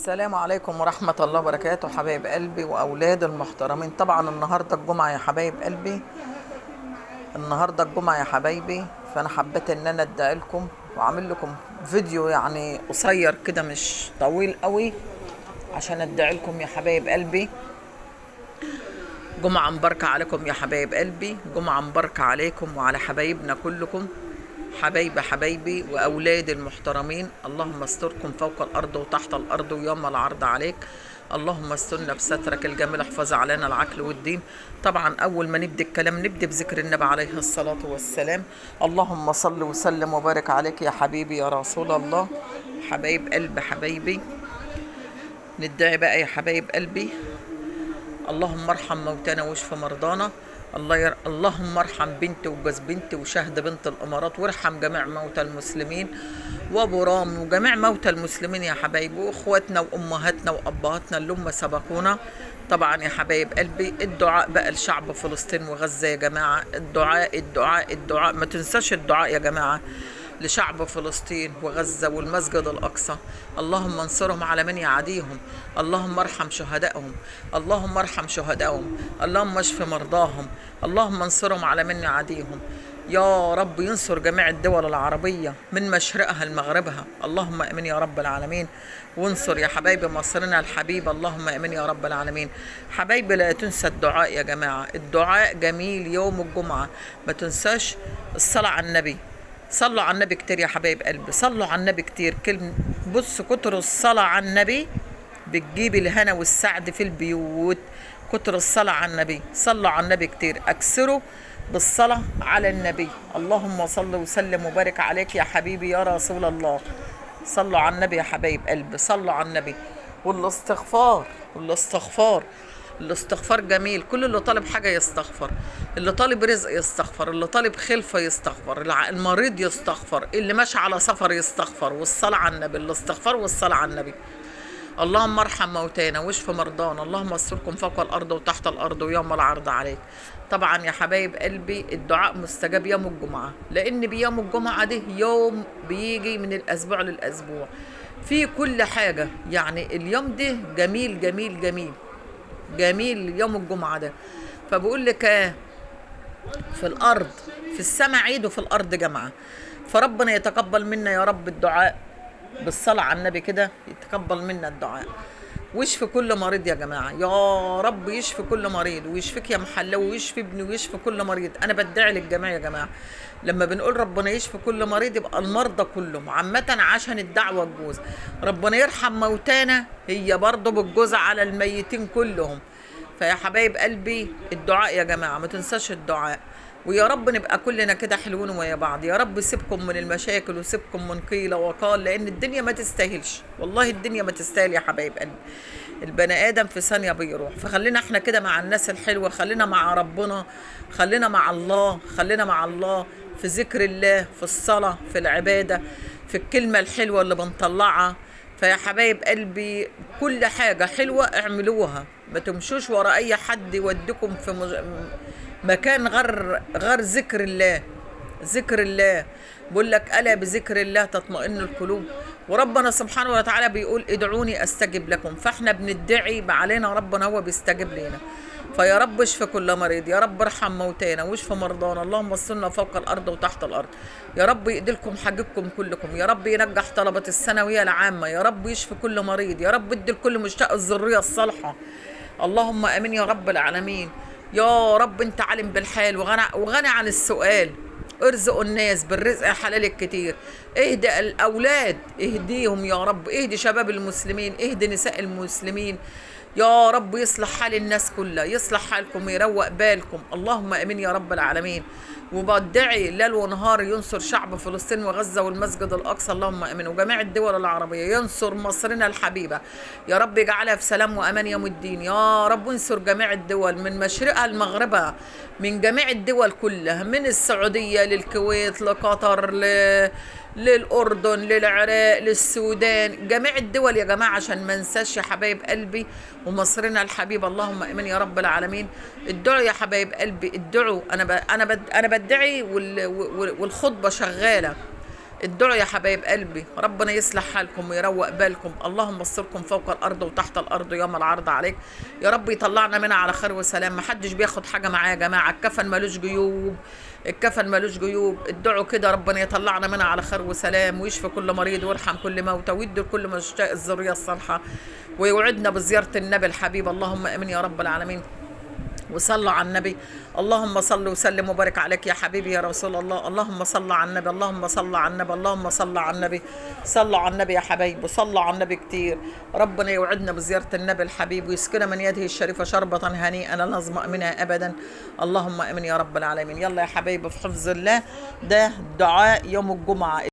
السلام عليكم ورحمة الله وبركاته حبايب قلبي وأولاد المحترمين. طبعا النهاردة الجمعة يا حبايب قلبي، النهاردة الجمعة يا حبايبي، فأنا حبيت إن أنا أدعي لكم وأعمل لكم فيديو يعني قصير كده مش طويل قوي عشان أدعي لكم يا حبايب قلبي. جمعة مباركة عليكم يا حبايب قلبي، جمعة مباركة عليكم وعلى حبايبنا كلكم، حبايب حبايبي وأولادي المحترمين. اللهم استركم فوق الأرض وتحت الأرض ويوم العرض عليك. اللهم استرنا بسترك الجميل، احفظ علينا العقل والدين. طبعا أول ما نبدأ الكلام نبدأ بذكر النبي عليه الصلاة والسلام. اللهم صل وسلم وبارك عليك يا حبيبي يا رسول الله. حبايب قلب حبايبي، ندعي بقى يا حبايب قلبي. اللهم ارحم موتانا واشف مرضانا. اللهم ارحم بنتي وجوز بنتي وشهد بنت الامارات، وارحم جميع موتى المسلمين وابو رام وجميع موتى المسلمين يا حبايبي، واخواتنا وامهاتنا وابهاتنا اللي هم سبقونا. طبعا يا حبايب قلبي الدعاء بقى لشعب فلسطين وغزة يا جماعة، الدعاء الدعاء الدعاء، ما تنساش الدعاء يا جماعة لشعب فلسطين وغزة والمسجد الأقصى. اللهم انصرهم على من يعاديهم، اللهم ارحم شهدائهم، اللهم ارحم شهدائهم، اللهم اشف مرضاهم، اللهم انصرهم على من يعاديهم يا رب. ينصر جميع الدول العربية من مشرقها لمغربها، اللهم امين يا رب العالمين. وانصر يا حبايبي مصرنا الحبيبة، اللهم امين يا رب العالمين. حبايبي لا تنسى الدعاء يا جماعة، الدعاء جميل يوم الجمعة، ما تنساش الصلاة على النبي. صلوا على النبي كتير يا حبايب قلبي، صلوا على النبي كتير. كلمة بص، كتر الصلاة على النبي بتجيب الهنا والسعد في البيوت. كتر الصلاة على النبي، صلوا على النبي كتير، أكثروا بالصلاة على النبي. اللهم صل وسلم وبارك عليك يا حبيبي يا رسول الله. صلوا على النبي يا حبايب قلبي، صلوا على النبي. والاستغفار، والاستغفار، الاستغفار جميل. كل اللي طالب حاجة يستغفر، اللي طالب رزق يستغفر، اللي طالب خلفة يستغفر، المريض يستغفر، اللي ماشي على سفر يستغفر. والصلاة على النبي، الاستغفار والصلاة على النبي. اللهم ارحم موتانا واشف مرضانا، اللهم استركم فوق الأرض وتحت الأرض ويوم العرض عليك. طبعا يا حبايب قلبي الدعاء مستجاب يوم الجمعة، لأن بيوم الجمعة ده يوم بيجي من الأسبوع للأسبوع في كل حاجة، يعني اليوم ده جميل جميل جميل جميل يوم الجمعة ده. فبقول لك في الأرض، في السماء عيد وفي الأرض جمعة، فربنا يتقبل منا يا رب الدعاء بالصلاة على النبي كده، يتقبل منا الدعاء. ويشفي كل مريض يا جماعة يا رب، يشفي كل مريض، ويشفيك يا محلاوي، ويشفي ابني، ويشفي كل مريض. أنا بدعي للجميع يا جماعة، لما بنقول ربنا يشفي كل مريض يبقى المرضى كلهم عامة عشان الدعوة تجوز. ربنا يرحم موتانا هي برضه بتجوز على الميتين كلهم. فيا حبايب قلبي الدعاء يا جماعة، ما تنساش الدعاء. ويا رب نبقى كلنا كده حلوين ويا بعض يا رب. سيبكم من المشاكل وسيبكم من قيل وقال، لان الدنيا ما تستاهلش، والله الدنيا ما تستاهل يا حبايب قلبي. البني ادم في ثانية بيروح، فخلينا احنا كده مع الناس الحلوة، خلينا مع ربنا، خلينا مع الله، خلينا مع الله في ذكر الله، في الصلاة، في العبادة، في الكلمة الحلوة اللي بنطلعها. فيا حبايب قلبي كل حاجة حلوة اعملوها، ما تمشوش ورا اي حد يوديكم في مكان غير ذكر الله. ذكر الله بيقول لك ألا بذكر الله تطمئن القلوب. وربنا سبحانه وتعالى بيقول ادعوني استجب لكم، فاحنا بندعي علينا ربنا هو بيستجيب لنا. فيا رب اشف كل مريض، يا رب ارحم موتانا واشف مرضانا، اللهم استرنا فوق الارض وتحت الارض يا رب. يقدلكم حاجتكم كلكم يا رب، ينجح طلبة الثانوية العامة يا رب، يشفي كل مريض يا رب، ادي لكل مشتاق الذرية الصالحة، اللهم امين يا رب العالمين. يا رب انت عالم بالحال وغنى عن السؤال. ارزق الناس بالرزق الحلال الكتير، اهدي الاولاد، اهديهم يا رب، اهدي شباب المسلمين، اهدي نساء المسلمين يا رب. يصلح حال الناس كلها، يصلح حالكم، يروق بالكم، اللهم امين يا رب العالمين. وبدعي ليل ونهار ينصر شعب فلسطين وغزة والمسجد الأقصى، اللهم امين، وجميع الدول العربية. ينصر مصرنا الحبيبة يا رب، يجعلها في سلام وأمان يوم الدين يا رب. انصر جميع الدول من مشرقها لمغربها، من جميع الدول كلها، من السعودية للكويت لقطر للأردن للعراق للسودان، جميع الدول يا جماعة عشان ما انساش يا حبايب قلبي ومصرنا الحبيبة، اللهم امين يا رب العالمين. ادعوا يا حبايب قلبي، ادعوا. انا بدعي والخطبة شغالة. ادعوا يا حبايب قلبي، ربنا يصلح حالكم ويروق بالكم. اللهم استركم فوق الارض وتحت الارض يوم العرض عليك يا رب، يطلعنا منها على خير وسلام. محدش بياخد حاجة معاه يا جماعة، الكفن ملوش جيوب، الكفن ملوش جيوب. ادعوا كده ربنا يطلعنا منها على خير وسلام، ويشفي كل مريض ويرحم كل موتى، ويدي لكل مشتاق الذرية الصالحة، ويوعدنا بزيارة النبي الحبيب. اللهم امين يا رب العالمين. وصلوا على النبي. اللهم صل وسلم وبارك عليك يا حبيبي يا رسول الله. اللهم صل على النبي، اللهم صل على النبي، اللهم صل على النبي. صلوا على النبي يا حبايبي، صلوا على النبي كتير. ربنا يوعدنا بزيارة النبي الحبيب ويسقنا من يده الشريفة شربة هنيئة لا نظمأ منها أبدا. اللهم آمين يا رب العالمين. يلا يا حبايبي في حفظ الله. ده دعاء يوم الجمعة.